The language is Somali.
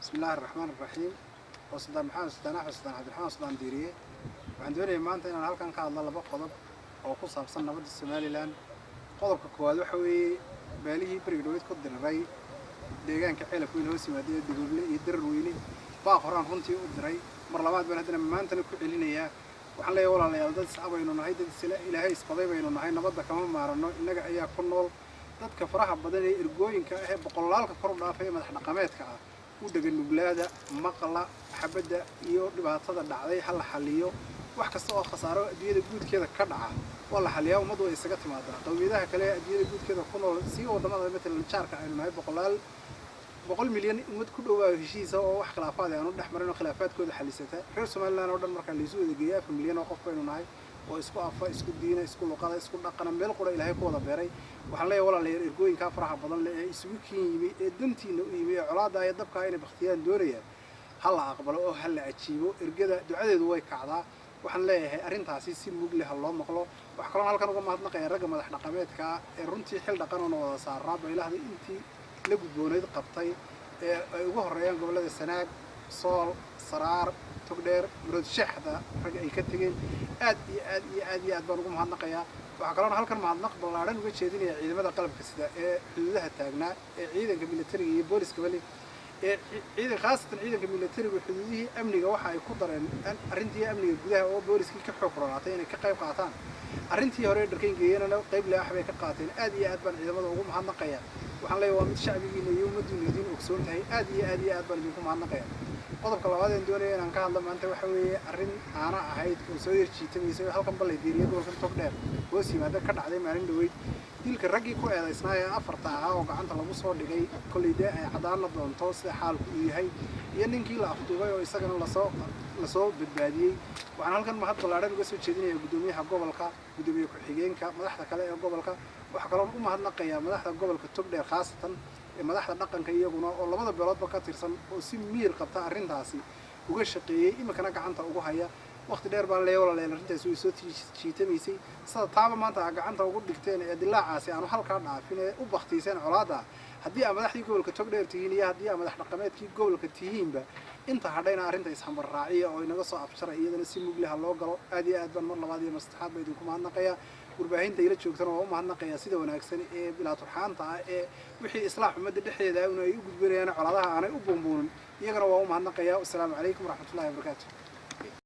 Bismi illaahi araxmaan araxiim. Oo Suldaan Maxamed, Suldaan Axmed, Suldaan Cabdiraxmaan, Suldaan Diiriye. Waxaan doonayay maanta inaan halkan ka hadlo laba qodob oo ku saabsan nabadda Somaliland. Qodobka koowaad waxa weeye beelihii beriga dhaweyd ku diriray deegaanka Ceelaf Weyn hoos yimaada ee Dugoble iyo Darar Weyne. Baaq horaan runtii u diray, mar labaad baan haddana maantana ku celinayaa. Waxaan leeyahay, walaalayaal, dad is baynu nahay, dad isla Ilaahay isbaday baynu nahay. Nabadda kama maarano, innaga ayaa ku nool. Dadka faraha badan ee ergooyinka ah ee boqolaalka kor u dhaafay ee madax dhaqameedka ah, u dhega nuglaada, maqla. Xabadda iyo dhibaatada dhacday ha la xaliyo. Wax kasta oo khasaaro adduunyada guudkeeda ka dhaca waa la xaliyaa, ummaddu way isaga timaadaa. Qowmiyadaha kale ee adduunyada guudkeeda ku nool, si waddamada matalan jaarka aynu nahay, boqolaal 100 milyan ummad ku dhowaa heshiisa oo wax khilaafaad aanu dhex marin oo khilaafaadkooda xalisata. Reer Somaliland oo dhan markaa laysu wada geeyay, 4 milyan oo qof baynu nahay oo isku afa, isku diina, isku luqada, isku dhaqana, meel qura Ilaahay ku wada beeray. Waxaan leeyahay, walaalayaal, ergooyinkaa faraha badan leh ee isugu kiin yimi, ee dantiina u yimi, ee colaadda iyo dabkaa inay baktiyaan doonayaan, ha la aqbalo oo ha la ajiibo. Ergada ducadeedu way kacdaa. Waxaan leeyahay, arrintaasi si mug leh ha loo maqlo. Waxaa kaloon halkan uga mahadnaqaya ragga madax dhaqameedka ee runtii xil dhaqan oona wada saaraa baylahda intii la gudboonayd qabtay, ee ay ugu horreeyaan gobollada Sanaag, Sool, Saraar, Togdheer, Marood Sheexda, ragga ay ka tegeen. Aad iyo aad iyo aad iyo aad baan ugu mahadnaqayaa. Waxaa kaloon halkan mahadnaq ballaadhan uga jeedinaya ciidamada qalabka sida ee xuduudaha taagnaa, ee ciidanka militariga iyo booliskaba leh, ee ciidan, khaasatan ciidanka militarigu xuduudihii amniga waxa ay ku dareen arrintii amniga gudaha oo booliskii ka xoog ronaatay inay ka qayb qaataan. Arrintii hore dharkayn geeyanana qayb leax bay ka qaateen. Aad iyo aad baan ciidamada ugu mahadnaqaya. Waxaan leeyahay, waa mid shacbigiina iyo ummaddiinu idiin ogsoon tahay. Aad iyo aad iyo aad baan idinku mahadnaqaya. Qodobka labaad een doonaya inaan ka hadlo maanta waxa weeye arrin aana ahayd oo soo yar jiitamaysay oo halkan Ballay Diiriya, gobolkan Togdheer hoos yimaada, ka dhacday maalin dhaweyd. Dilka raggii ku eedaysnaa ee afarta ahaa oo gacanta lagu soo dhigay, kolley dee ay caddaana doonto sida xaalku uu yahay, iyo ninkii la afduubay oo isagana lasoo badbaadiyey. Waxaan halkan mahad ballaadhan uga soo jeedinayaa guddoomiyaha gobolka, guddoomiye ku-xigeenka, madaxda kale ee gobolka. Waxaa kaloon u mahadnaqayaa madaxda gobolka Togdheer, khaasatan ee madaxda dhaqanka iyaguna oo labada beeloodba ka tirsan oo si miyir qabta arrintaasi uga shaqeeyey, iminkana gacanta ugu haya. Waqti dheer baan leeyahay, walaalayaal, arrintaasi way soo jiitamaysay. Sida taaba maanta aa gacanta ugu dhigteen ee dilaacaasi aanu halkaa dhaafin ee u baktiiseen colaadda, haddii aa madaxdii gobolka Togdheer tihiin iyo haddii aa madax dhaqameedkii gobolka tihiinba, inta hadhayna arrinta isxambar raaciya oo inaga soo afjaray, iyadana si mugleha loo galo. Aad iyo aad baan mar labaad iyo mar saddexaad baa idinku mahadnaqayaa. Warbaahinta ila joogtana waa u mahadnaqayaa sida wanaagsan ee bilaa turxaanta ah ee wixii islaax ummadda dhexdeeda una ay u gudbinayaan, colaadaha aanay u buunbuunin, iyagana waa u mahadnaqayaa. Wasalaamu calaykum waraxmatullahi wabarakaatu.